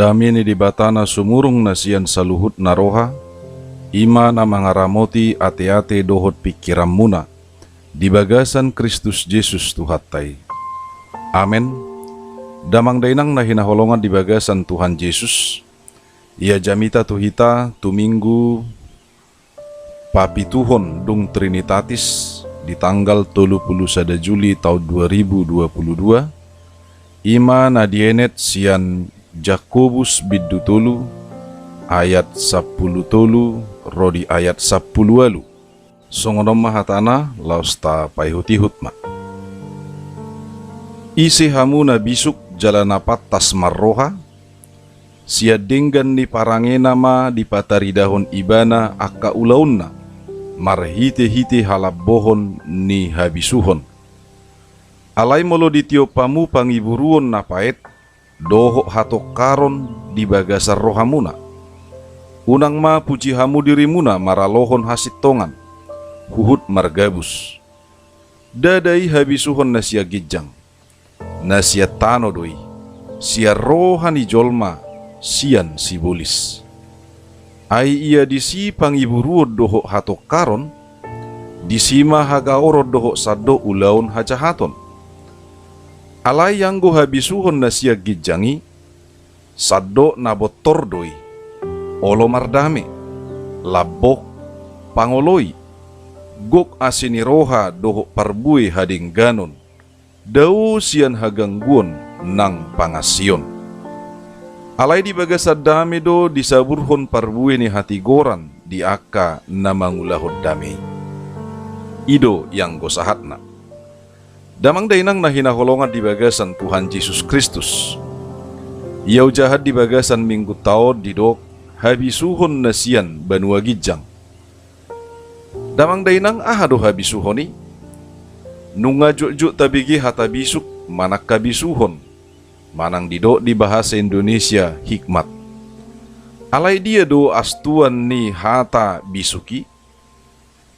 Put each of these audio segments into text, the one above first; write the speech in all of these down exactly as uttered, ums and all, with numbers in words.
Dame ni Debata na sumurung na sian saluhut na roha, i ma na mangaramoti ateate dohot pingkiranmuna, di bagasan Kristus Jesus Tuhanta i. Amen. Damang dainang na hinaholongan di bagasan Tuhan Jesus, ia jamita tu hita tu Minggu papituhon dung Trinitatis di tanggal tolu pulu sada Juli taon dua ribu dua pulu dua, i ma na dienet sian Jakobus bindu tolu ayat sampulu tolu ro di ayat sampulu ualu. Songon on ma hatana, laos tapaihut-ihut ma. Ise hamu na bisuk jala na pantas marroha? Sian denggan ni parangena ma dipataridahon ibana angka ulaonna, marhite-hite halambohon ni habisuhon. Alai molo ditiop hamu pangiburuon na paet, dohot hatongkaron di bagasan rohamuna, unang ma puji hamu dirimuna maralohon hasintongan, huhut margabus. Ndada i habisuhon na sian ginjang, na sian tano do i, sian roha ni jolma, sian sibolis. Ai ia disi pangiburuon dohot hatongkaron, disi ma hagaoron dohot sandok ulaon hajahaton. Alai anggo habisuhon na sian ginjang i, sandok na bontor do i, olo mardame, lambok, pangoloi, gok asi ni roha dohot parbue hadengganon, dao sian hagangguon nang pangansion. Alai di bagasan dame do disaburhon parbue ni hatigoran di angka na mangulahon dame i. I do ianggo sahatna. Damang dainang na hinaholongan di bagasan Tuhan Jesus Kristus. Ia hujaha di bagasan Minggunta on didok habisuhon na sian banua ginjang. Damang dainang, aha do habisuhon i? Nunga jotjot tabege hata bisuk manang habisuhon, manang didok di bahasa Indonesia hikmat. Alai dia do astuan ni hata bisuk i?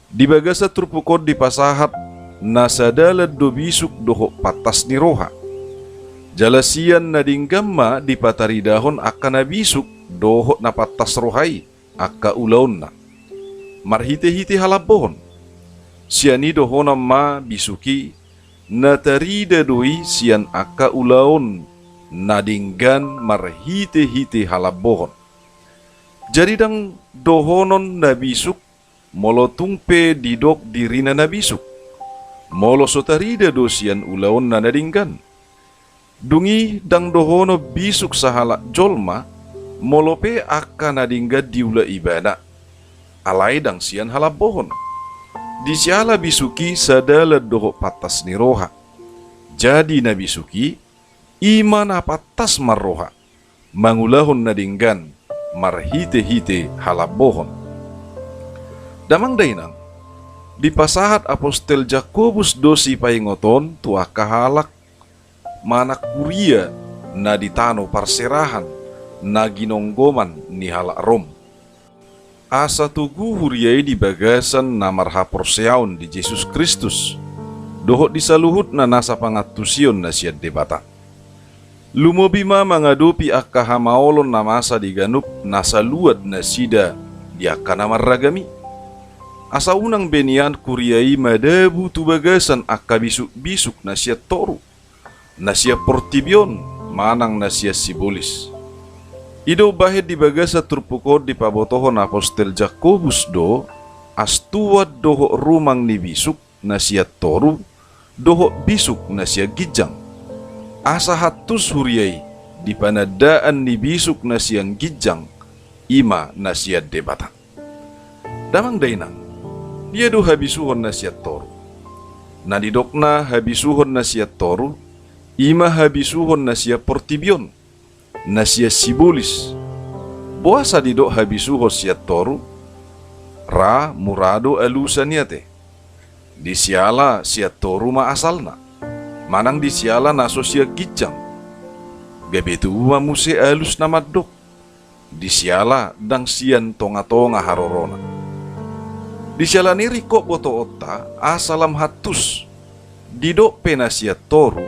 Di bagasan turpuk on dipasahat na sadalan do bisuk dohot pantas ni roha. Jala sian na denggan ma dipataridahon angka na bisuk dohot na pantas roha i angka ulaonna, marhite-hite halambohon. Sian i dohonon ma bisuk i na tarida do i sian angka ulaon na denggan marhite-hite halambohon. Jadi ndang dohonon na bisuk molo tung pe didok dirina na bisuk, molo so tarida do sian ulaonna na denggan. Dung i ndang dohonon bisuk sahalak jolma, molo pe angka na denggan diula ibana, alai ndang sian halambohon. Di siala bisuk i sadalan dohot pantas ni roha. Jadi na bisuk i, i ma na pantas marroha, mangulahon na denggan, marhite-hite halambohon. Damang dainang, dipasahat apostel Jakobus do sipaingot on tu angka halak manang kuria na di tano parserahan na ginonggoman ni halak Rom. Asa togu huria i di bagasan na marhaporseaon di Jesus Kristus, dohot di saluhut na nasa pangantusion na sian Debata. Lumobi ma mangadopi angka hamaolon na masa di ganup na saluat nasida di angka na marragam i. Asa unang be nian kuria i madabu tu bagasan angka bisuk-bisuk na sian toru, na sian portibi on, manang na sian sibolis. I do bahen di bagasan turpuk on dipabotohon apostel Jakobus do, astuan dohot rumang ni bisuk na sian toru, dohot bisuk na sian ginjang. Asa hantus huria i di panandaan ni bisuk na sian ginjang, i ma na sian Debata. Damang dainang, dia do habisuhon na sian toru? Na nidokna habisuhon na sian toru, i ma habisuhon na sian portibi on, na sian sibolis. Boasa didok habisuhon sian toru? Ra mura do alusan i ate. Di siala sian toru ma asalna, manang di siala na so sian ginjang. Gabe tubu ma muse alus na mandok, di siala ndang sian tonga-tonga harorona. Di siala ni i ringkot botoonta asa lam hantus. Didok pe na sian toru,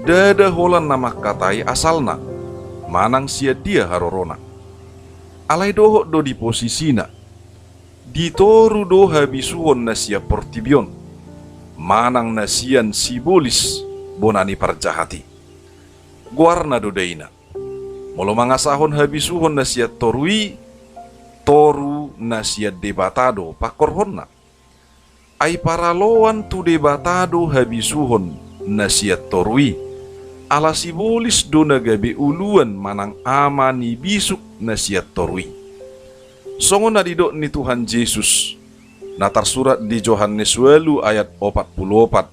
ndada holan na mangkatai asalna. manang sian dia harorona. Alai dohot do di posisina, di toru do habisuhon na sian portibi on, manang na sian sibolis bona ni parjahat i. Goarna do daina. Molo mangasahon habisuhon na sian toru i, toru na sian Debata do pangkorhonna. Ai paraloan tu Debata do habisuhon na sian toru i, ala sibolis do na gabe uluan manang ama ni bisuk na sian toru i. Songon na didok ni Tuhan Jesus, na tarsurat di Johannes ualu ayat opat pulu opat,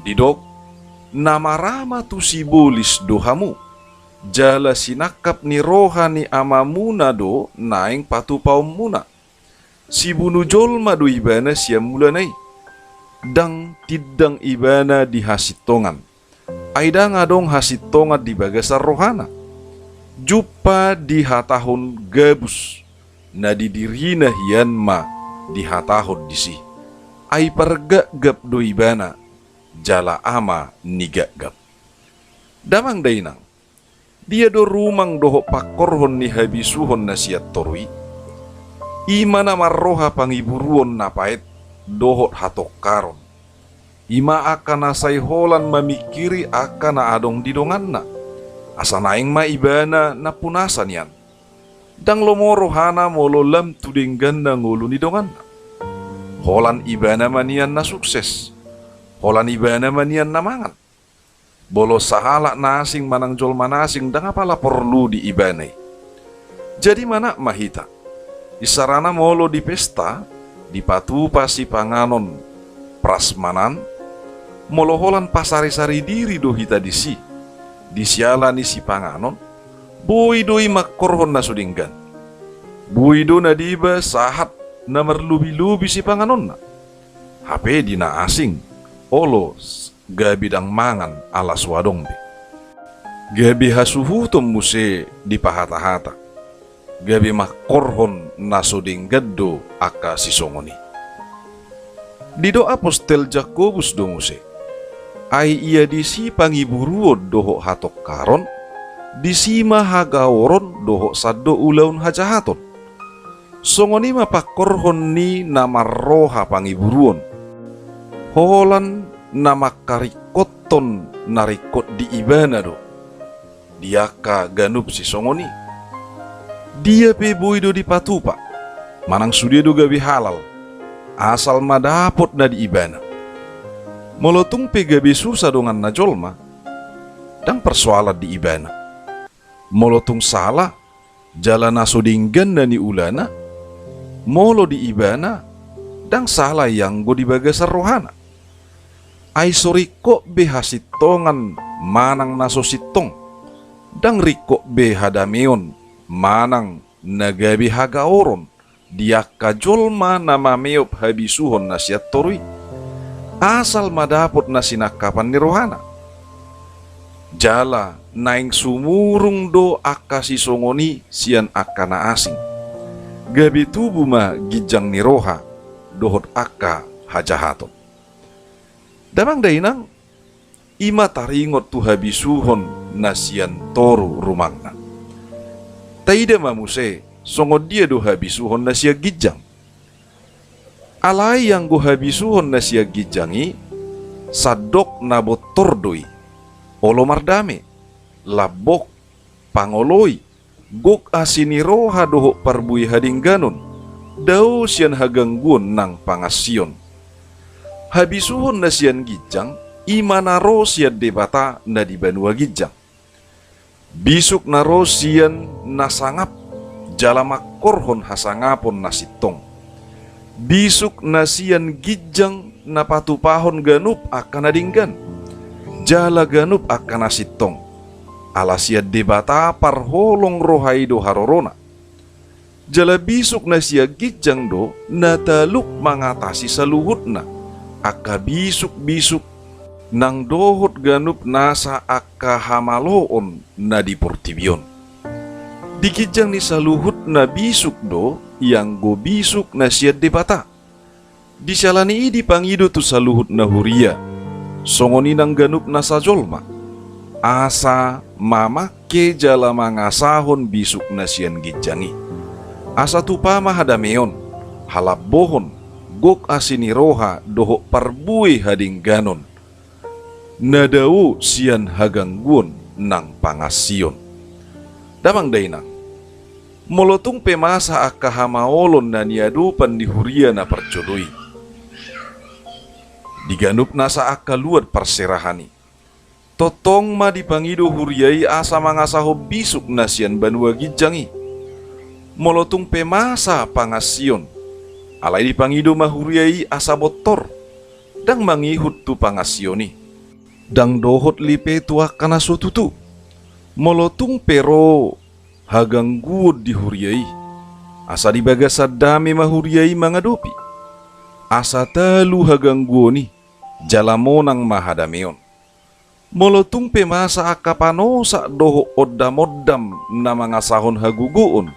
didok, na marama tu sibolis do hamu, jala sinangkap ni roha ni amamuna do naeng patupaonmuna. Sibunu jolma do ibana sian mulana i. Ndang tindang ibana di hasintongan. Ai ndang adong hasintongan di bagasan rohana. Jumpa dihatahon gabus, na di dirina hian ma dihatahon disi. Ai pargapgap do ibana, jala ama ni gapgap. Damang dainang, dia do rumang dohot pangkorhon ni habisuhon na sian toru i? I ma na marroha pangiburuon na paet dohot hatongkaron. I ma angka na sai holan mamingkiri angka na adong di donganna, asa naeng ma ibana nampunasa nian. Ndang lomo rohana molo lam tu dengganna ngolu ni donganna. Holan ibana ma nian na sukses. Holan ibana ma nian na mangan. Molo sahalak na asing manang jolma na asing ndang apala porlu di ibana i. Jadi manat ma hita. Isarana molo di pesta, dipatupa sipanganon prasmanan, molo holan pasarisari diri do hita disi, di siala ni sipanganon, boi do i mangkorhon na so denggan. Boi do na deba sahat na marlobilobi sipanganonna. Hape di na asing, olo s-, gabe ndang mangan ala so adong be. Gabe hasuhuton muse di pahatahata. Gabe mangkorhon na so denggan do angka sisongon i. Didok apostel Jakobus do muse, ai ia disi pangiburuon dohot hatongkaron, disi ma hagaoron dohot sandok ulaon hajahaton. Songon i ma pangkorhon ni na marroha pangiburuon. Holan na mangkaringkothon na ringkot di ibana do di angka ganup sisongon i. Dia pe boi do dipatupa, manang sude do gabe halal, asal ma dapot na di ibana. Molo tung pe gabe susa donganna jolma, ndang persoalan di ibana. Molo tung sala, jala na so denggan na niulana, molo di ibana, ndang sala ianggo di bagasan rohana. Ai so ringkot be hasintongan manang na so sintong, ndang ringkot be hadameon manang na gabe hagaoron di angka jolma na mameop habisuhon na sian toru i. Asal ma dapot na sinangkapan ni rohana. Jala naeng sumurung do angka sisongon i sian angka na asing. Gabe tubu ma ginjang ni roha dohot angka hajahaton. Damang dainang, i ma taringot tu habisuhon na sian toru rumangna. Taida ma muse songon dia do habisuhon na sian ginjang. Alai anggo habisuhon na sian ginjang i, sandok na bontor do i, olo mardame, lambok, pangoloi, gok asi ni roha dohot parbue hadengganon, dao sian hagangguon nang pangansion. Habisuhon na sian ginjang, i ma na ro sian Debata na di banua ginjang. Bisuk na ro sian na sangap, jala mangkorhon hasangapon na sintong. Bisuk na sian ginjang na patupahon ganup angka na denggan, jala ganup angka na sintong. Ala sian Debata parholong roha i do harorona. Jala bisuk na sian ginjang do na talup mangatasi saluhutna angka bisukbisuk nang dohot ganup nasa angka hamaloon na di portibi on. Di ginjang ni saluhutna bisuk do ianggo bisuk na sian Debata. Di siala ni i dipangido tu saluhut na huria, songon i nang ganup nasa jolma, asa mamang mangke jala mangasahon bisuk na sian ginjang i. Asa tupa ma hadameon, halambohon, gok asi ni roha dohot parbue hadengganon, na dao sian hagangguon nang pangansion. Damang dainang, molo tung pe masa angka hamaolon na niadopan ni huria na parjolo i di ganup nasa angka luat parserahan i, tongtong ma dipangido huria i asa mangasahon bisuk na sian banua ginjang i. Molo tung pe masa pangansion, alai dipangido ma huria i asa bontor, ndang mangihut tu pangansion i, ndang dohot lipe tu angka na so tutu. Molo tung pe ro hagangguon di huria i, asa di bagasan dame ma huria i mangadopi, asa talu hagangguon i, jala monang ma hadameon. Molo tung pe masa angka panosak dohot ondamondam na mangasahon hagogoon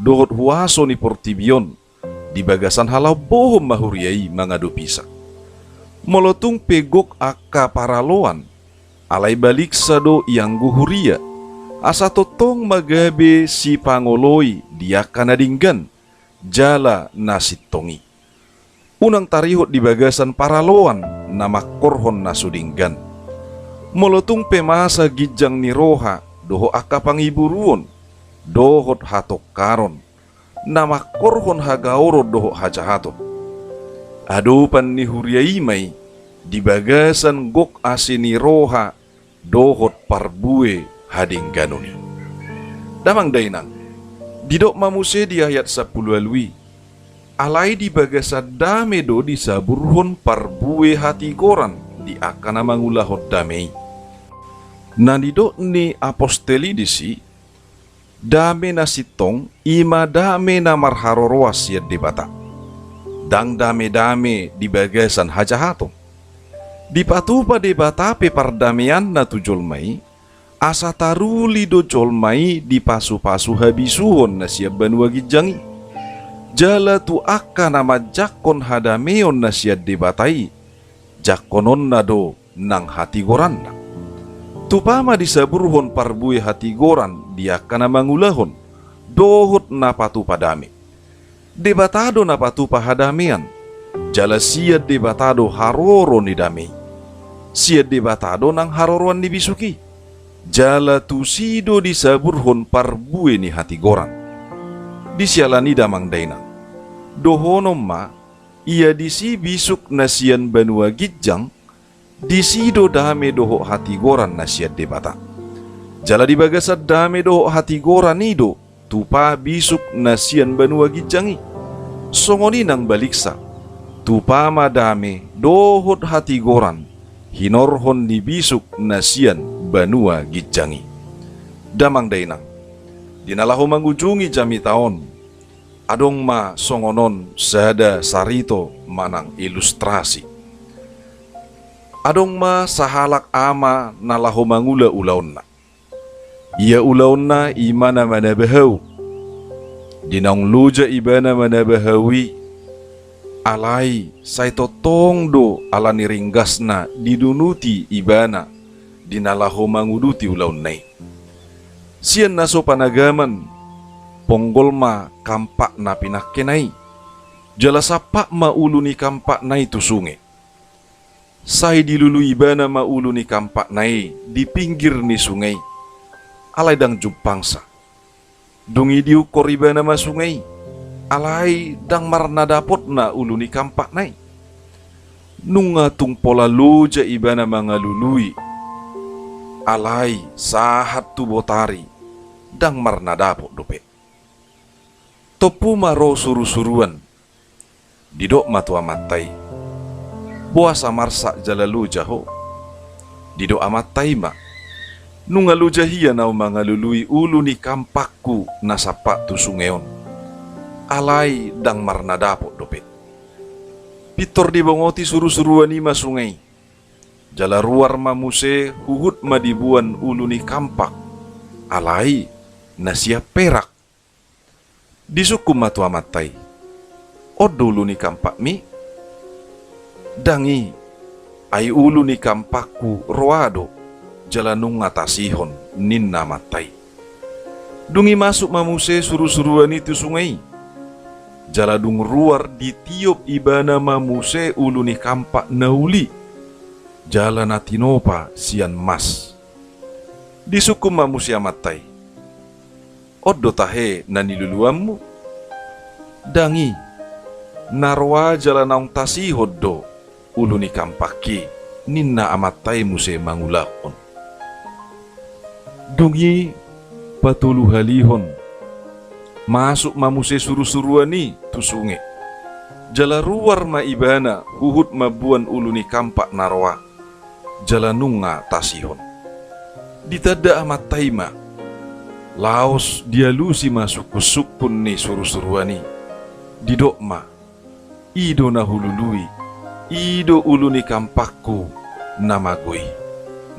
dohot huaso ni portibi on, di bagasan halambohon ma huria i mangadopisa. Molo tung pe gok angka paraloan, alai baliksa do ianggo huria, asa tongtong ma gabe sipangoloi di angka na denggan jala na sintong i. Unang tarihot di bagasan paraloan na mangkorhon na so denggan. Molo tung pe masa ginjang ni roha dohot angka pangiburuon dohot hatongkaron na mangkorhon hagaoron dohot hajahaton, adopan ni huria i ma i di bagasan gok asi ni roha dohot parbue hadengganon i. Damang dainang, didok ma muse di ayat sampulu ualu i, alai di bagasan dame do disaburhon parbue hatigoran di angka na mangulahon dame i. Na nidok ni apostel i disi, dame na sintong i ma dame na marharoroan sian Debata, ndang dame-dame di bagasan hajahaton. Dipatupa Debata pe pardameanna tu jolma i, asa taruli do jolma i dipasupasu habisuhon na sian banua ginjang i. Jala tu angka na manjangkon hadameon na sian Debata i, jangkononna do nang hatigoranna. Tupa ma disaburhon parbue hatigoran di angka na mangulahon dohot na patupa dame. Debata do na patupa hadamean, jala sian Debata do haroro ni dame i. Sian Debata do nang haroroan ni bisuk i, jala tusi do disaburhon parbue ni hatigoran. Di siala ni i, damang dainang, dohonon ma, ia disi bisuk na sian banua ginjang, disi do dame dohot hatigoran na sian Debata. Jala di bagasan dame dohot hatigoran i do tupa bisuk na sian banua ginjang i. Songon i nang baliksa, tupa ma dame dohot hatigoran hinorhon ni bisuk na sian banua ginjang i. Damang dainang, di na laho mangujungi jamita on, adong ma songon on sada sarito manang ilustrasi. Adong ma sahalak ama na laho mangula ulaonna. Ia ulaonna i ma na manaba hau. Di naung loja ibana manaba hau i, alai sai tongtong do ala ni ringgasna didunuti ibana di na laho manguduti ulaonna i. Sian na so panagaman, ponggol ma kampak na pinangkena i. Jala sampat ma ulu ni kampakna i tu sunge. Sai dilului ibana ma ulu ni kampakna i di pinggir ni sunge i. Alai ndang jumpangsa. Dung i diungkor ibana ma sunge i. Alai ndang marnadapotna ulu ni kampakna i. Nunga tung pola loja ibana mangalului. Alai sahat tu botari ndang marnadapot dope. Tompu ma ro surusuruan. Didok ma tu amanta i, "Boasa marsak jala loja ho?" Didok amanta i ma, "Nunga loja hian ahu mangalului ulu ni kampakku na sampat tu sunge on. Alai ndang marnadapot dope." Pintor dibongoti surusuruan i ma sunge i. Jala ruar ma muse huhut ma diboan ulu ni kampak. Alai na sian perak. Disungkun ma tu amanta i, "On do ulu ni kampakmi?" "Ndang i, ai ulu ni kampakku roa do." jala nunga tasihon, ninna amanta i. Dung i masuk ma muse surusuruan i tu sunge i. Jala dung ruar ditiop ibana ma muse ulu ni kampak na uli, jala na tinopa sian mas. Disungkun ma muse amanta i. On do tahe na niluluanmu? Dang i, na roa jala naung tasihon do ulu ni kampak i, ninna amanta i muse mangulahon. Dung i patoluhalihon, masuk ma muse surusuruan i tu sunge. Jala ruar ma ibana huhut mamboan ulu ni kampak na roa, jala nunga tasihon. Ditanda amanta i ma. Laos dialusi ma sungkunsungkun ni surusuruan i. Didok ma, i do na hulului, i do ulu ni kampakku na mago i,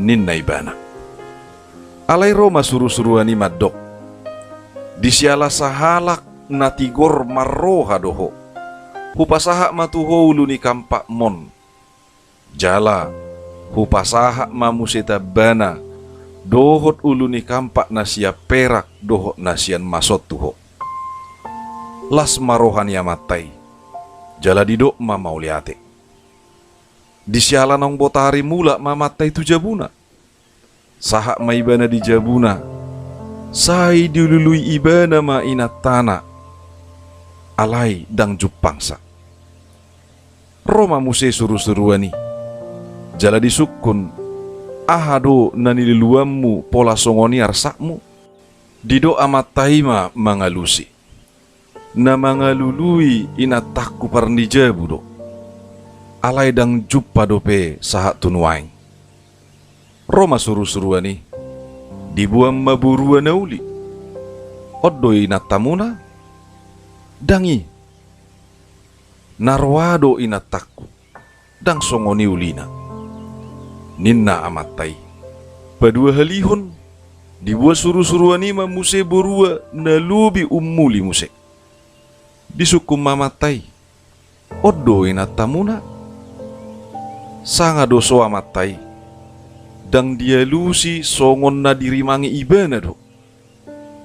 ninna ibana. Alai ro ma surusuruan i mandok. Di siala sahalak na tigor marroha do ho. Hupasahat ma tu ho ulu ni kampakmon. Jala hupasahat ma muse tambana, dohot ulu ni kampak na sian perak, dohot na sian mas on tu ho. Las ma roha ni amanta i, jala didok ma mauliate. Di siala naung botari mulak ma amanta i tu jabuna. Sahat ma ibana di jabuna, sai dilului ibana ma inantana, alai ndang jumpangsa. Ro ma muse surusuruan i, jala disungkun, aha do na niluluanmu pola songon i arsakmu? Didok amanta i ma mangalusi. Na mangalului inantangku parnijabu do. Alai ndang jumpa dope sahat tu nuaeng. Ro ma surusuruan i, diboan ma borua na uli. On do inantamuna? Dang i. Na roa do inantangku. Ndang songon i ulina, ninna amanta i. Paduahalihon, diboan surusuruan i ma muse borua na lobi umuli muse. Disungkun ma amanta i. On do inantamuna? Sanga do so amanta i. Ndang dialusi songon na dirimangi ibana do.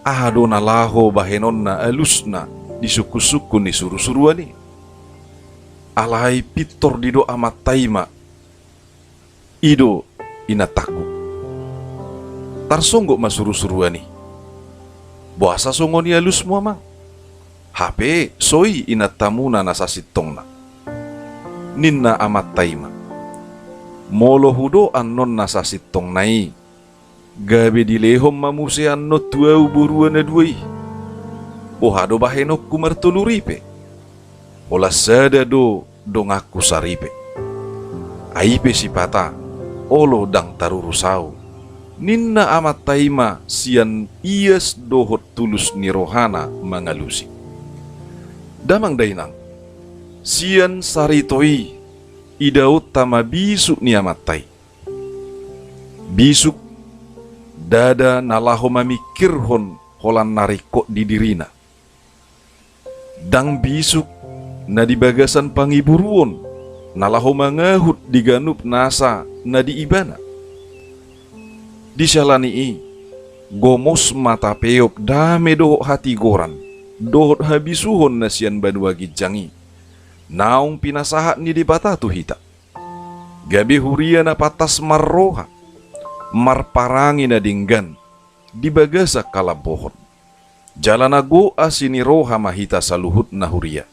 Aha do na laho bahenonna alusna di sungkunsungkun ni surusuruan i? Alai pintor didok amanta i ma, i do inantangku. Tarsonggot ma surusuruan i. Boasa songon i alusmu amang? Hape so i inantamuna na sasintongna. Ninna amanta i ma. Molo hudok annon na sasintongna i, gabe dilehon ma muse annon tu ahu borua na dua i. Boha do bahenonku martolu ripe? Holan sada do donganku saripe. Ai pe sipata, olo ndang tarurus ahu, ninna amanta i ma sian ias dohot tulus ni rohana mangalusi. Damang dainang, sian sarito i idaonta ma bisuk ni amanta i. Bisuk, ndada na laho mamingkirhon holan na ringkot di dirina. Ndang bisuk na di bagasan pangiburuon, na laho mangahut di ganup nasa na di ibana. Di siala ni i, gomos ma tapeop dame dohot hatigoran, dohot habisuhon na sian banua ginjang i, naung pinasahat ni Debata tu hita. Gabe huria na pantas marroha, marparange na denggan di bagasan halambohon. Jala na gok asi ni roha ma hita saluhutna huria.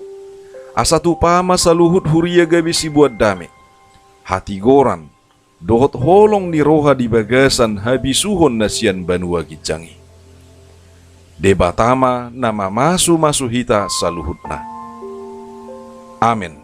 Asa tupa ma saluhut huria gabe siboan dame, hatigoran, dohot holong ni roha di bagasan habisuhon na sian banua ginjang i. Debata ma na mamasumasu hita saluhutna. Amen.